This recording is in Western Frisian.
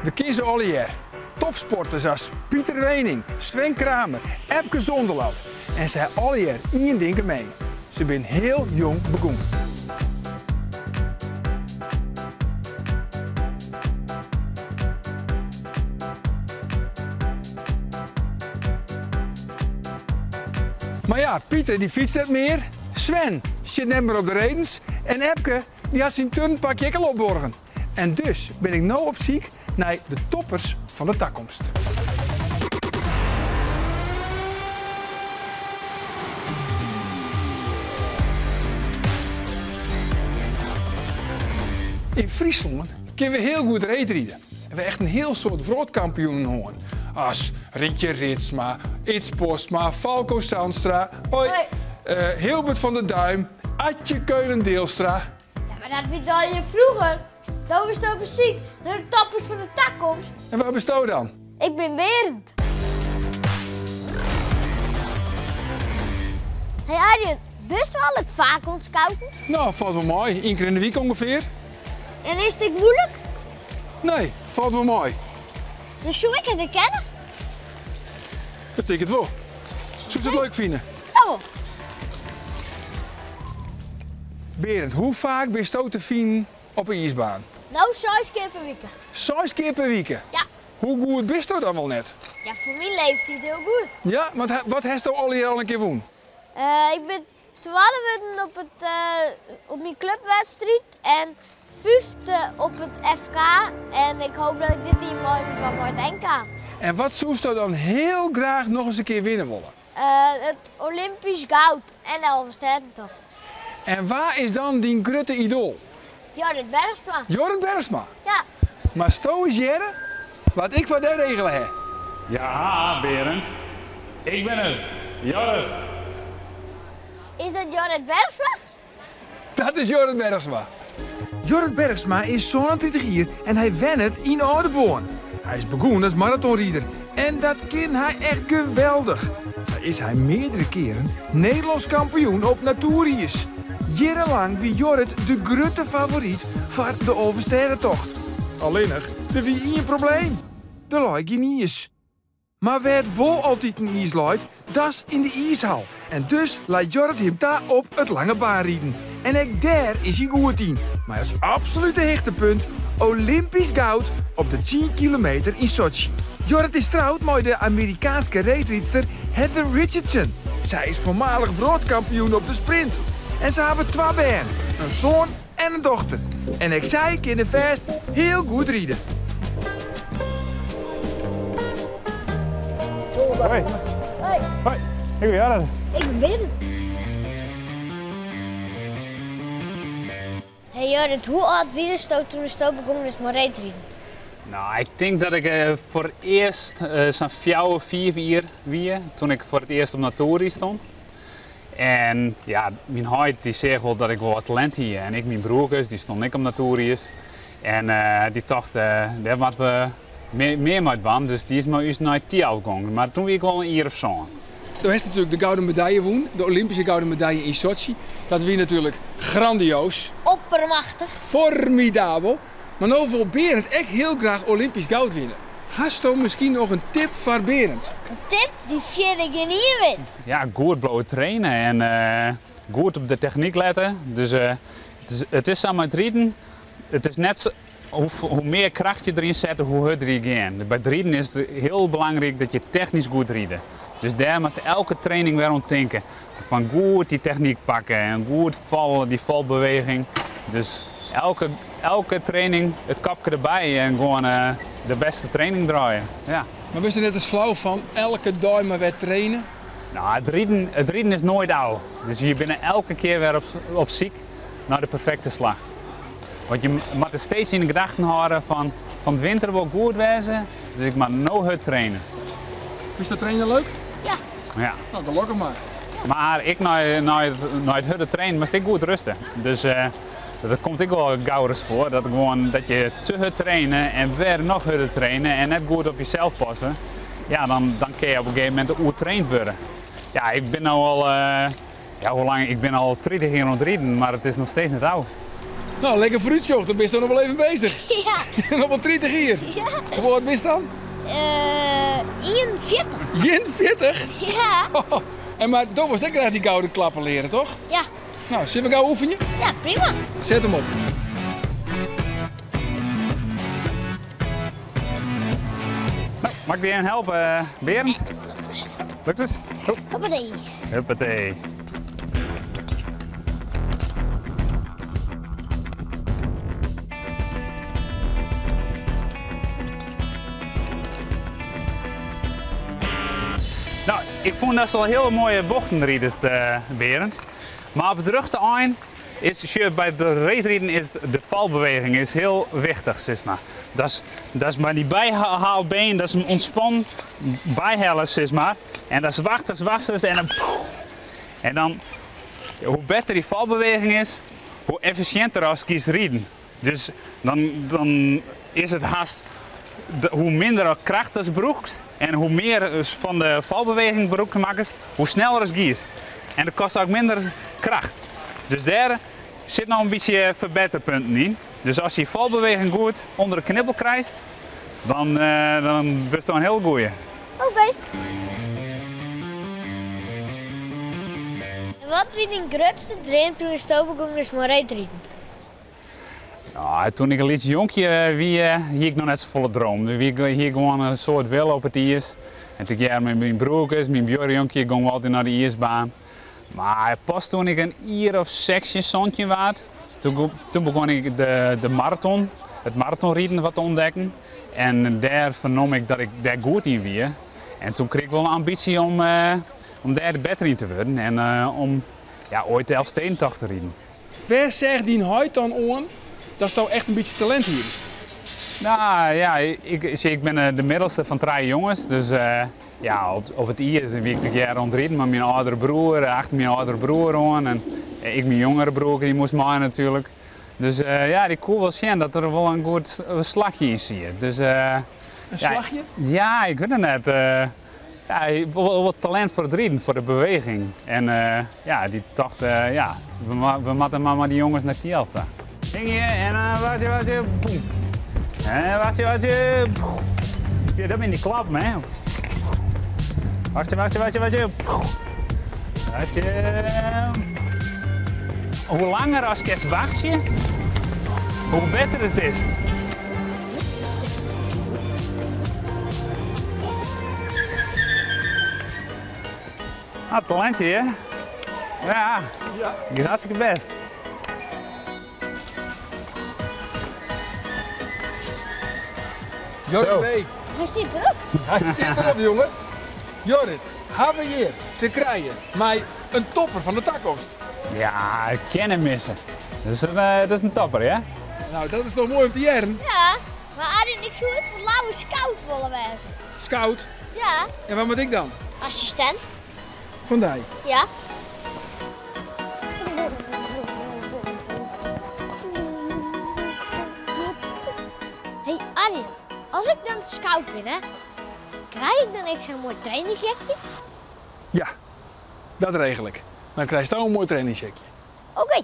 We kinne se allegear. Topsporters as Pieter Weening, Sven Kramer, Epke Zonderland. En se ha allegear ien ding gemeen, se binne hiel jong begûn. Mar ja, Pieter dy fytst net mear, Sven sit net mear op de redens en Epke dy hat syn turnpakje ek al opborgen. En dus bin ik no op syk nei de toppers fan de takomst. Yn Fryslân kinne we hiel goed reedride en we echt in hiel soad wrâldkampioenen hân as Rintje Ritsma, Ids Postma, Falko Zandstra, hoi, Hilbert van der Duim, Atje Keulen-Deelstra. Ja, mar dat wie allegear froeger. Do bist op syk nei de toppers fan de takomst. En wa bisto dan? Ik bin Berend. Hey Arjen, bist wol ek faak oan it scouten? No, falt wol mei. Ien kear yn de wike ûngefear. En is it ek muoilik? Nee, falt wol mei. Dus soe ik it ek kinne? Dat tink it wol. Soest it leuk fine? Jawol. Berend, hoe faak bisto te finen op 'e iisbaan? No, seis kear per wike. Seis kear per wike? Ja. Hoe goed bisto dan wol net? Ja, foar myn leeftiid hiel goed. Ja, want wat hasto allegear al in kear wûn? Ik bin twadde wurden op it op myn klupwedstriid en fyfde op it FK en ik hoop dat ik dit jier meidwaan mei it NK. En wat soesto dan hiel graach noch ris in kear winne wolle? It Olympysk goud en de Alvestêdentocht. En wa is dan dyn grutte idoal? Jorrit Bergsma. Jorrit Bergsma? Ja. Moatsto ris hearre wat ik foar dy regele ha. Ja, Berend. Ik bin it, Jorrit. Is dat Jorrit Bergsma? Dat is Jorrit Bergsma. Jorrit Bergsma is 37 jier en hy wennet yn Aldeboarn. Hy is begûn as maratonrider en dat kin hy echt geweldich. Sa is hy meardere kearen Nederlânsk kampioen op natoeriis. Jierrenlang wie Jorrit de grutte favoryt foar de Alvestêdetocht. Allinnich, der wie ien probleem, der lei gjin iis. Mar wêr't wol altiten iis leit, das yn de iishal. En dus leit Jorrit him ta op it langebaanriden. En ek dêr is hy goed yn, mei as absolute hichtepunt Olympysk goud op de tsien kilometer yn Sotsji. Jorrit is troud mei de Amerikaanske reedrydster Heather Richardson. Sy is foarmalich wrâldkampioen op de sprint. En se hawwe twa bern, in soan en in dochter. En ek sy kinne fêst hiel goed ride. Hoi. Hoi. Hoi, ik ben Jorrit. Ik ben Berend. Hey Jorrit, hoe âld wiesto doe'tsto begûn bist mei reedriden? No, ik tink dat ik foar it earst sa'n fjouwer, fiif jier wie toen ik foar it earst op natoeriis stond. En ja, myn heit dy seach wol dat ik wol wat talint hie en ek myn broerkes dy stonden ek op natoeriis. En dy tocht, dêr moatte we mear mei dwaan, dus dy is mei ús nei Thialf gong. Mar toen wie ik wol in jier of sân. Do hast natuerlik de gouden medalje wûn, de Olympyske gouden medalje yn Sotsji. Dat wie natuerlik grandioos. Oppermachtich. Formidabel. Mar no wol Berend ek hiel graach Olympysk goud winne. Hasto miskien noch in tip foar Berend? In tip dy't fierder gjinien wit? Ja, goed bliuwe trainen en goed op de technyk lette. Dus it is sa mei it riden, it is net hoe mear kracht je deryn sette, hoe hurder je gean. By it riden is it hiel belangryk dat je technysk goed ride. Dus dêr moatst elke training wer oan tinke. Fan goed dy technyk pakke en goed falle, dy falbeweging. Dus elke training it kopke derby en gewoan de bêste training draaie. Ja. Mar wurdst der net ris flau fan, elke dei mar wer traine? No, it riden is noait ôf. Dus je binne elke kear wer op syk nei de perfekte slach. Want je moatte steeds yn de gedachten hâlde fan fan 't winter wol goed wêze, dus ik moat no hurd traine. Fynst dat trainen leuk? Ja. Ja. No, gelokkich mar. Mar ek nei it hurde trainen moatst ek goed ruste. Dus dat komt ek wol gauris foar, dat gewoan dat je te hurd traine en wer noch hurder traine en net goed op jesels passe. Ja, dan kinne je op in gegeven momint oertraind wurde. Ja, ik bin no al, ja, hoe lang? Ik bin al 30 jier oan it riden, mar it is noch steeds net ôf. No, lekker foarútsjoch, dan bist noch wol even beuzich. Ja. Noch wol 30 jier. Ja. Hoe âld bist dan? 41. 41? Ja. En mar do wolst ek graach dy gouden klappen leare, toch? Ja. No, sille we gau oefenje? Ja, prima. Set him op. No, moat ik dy even helpe, Berend? Lukt it? Hoppatee. Huppatee. No, ik fûn datst al hiele moaie bochten ridest, Berend. Mar op it rjochte ein is, sjoch, by it reedriden is de falbeweging is hiel wichtich, sis mar. Dat is mei dy byhaalbeen, dat is in ûntspannen byhelle, sis mar. En dat is wachtest, wachtest en dan En dan, hoe better dy falbeweging is, hoe effisjinter ast giest riden. Dus dan, dan is it hast, hoe minder kracht ast brûkst en hoe mear fan de falbeweging brûkt makkest, hoe sneller ast giest. En dat kostet ek minder kracht. Dus dêr sit noch in bytsje ferbetterpunten yn. Dus ast dy falbeweging goed ûnder de knibbel krijst, dan, dan wurdst in hiel goeie. Oké. Wat wie dyn grutste dream doe'tsto begûn bist mei reedriden? No, toen ik in lyts jonkje wie, hie ik noch net safolle dreamen. Wie ik hie gewoan in soad wille op it iis. En tegearre mei myn broerkes, myn buorjonkje, gongen we altyd nei de iisbaan. Mar pas toen ik in jier of 16, 17 waard, toen begûn ik de maraton, it maratonriden wat te ûntdekken. En dêr fernom ik dat ik dêr goed yn wie. En toen krige ik wol in ambysje om dêr better yn te wurden en om, ja, oait de Elfstedentocht te riden. Wêr seach dyn heit dan oan datsto echt in bytsje talint hiest? No ja, ik bin de middelste fan trije jonges, dus ja, op it iis wie ik tegearre oan it riden mei myn âldere broer, achter myn âldere broer oan. En ek myn jongere broer, dy moast mei natuerlik. Dus ja, dy koe wol sjen dat der wol in goed slachje yn siet. Dus, In slachje? Ja, ik wit it net. Ja, wol wat talint foar it riden, foar de beweging. En ja, dy tocht, ja, we moatte mar mei dy jonges nei Thialf ta. Hingje en dan wachtsje, wachtsje, boem. En wachtsje, wachtsje, boem. Ja, dat binne dy klappen, hè. Wachtsje, wachtsje, wachtsje, wachtsje. Wachtsje. Hoe langer ast kinst wachtsje, hoe better it is. Ah, talentje, hè? Ja, Ja. giet hartstikke bêst. Jorrit Zo. B. Hy stiet derop. Hy stiet derop, jonge. Jorrit, ha we hjir te krijen mei in topper fan de takomst? Ja, ik kin net misse. Dat is in topper, hè? No, dat is toch moai om te hearren? Ja, mar Arjen, ik soe ek foar Louwe scout wolle wêze. Scout? Ja. En wat moat ik dan? Assistint. Fan dy? Ja. Hey Arjen, as ik dan scout bin, hè, krij ik dan ek sa'n moai trainingsjekje? Ja, dat regel ik. Dan krijst in moai trainingsjekje. Oké.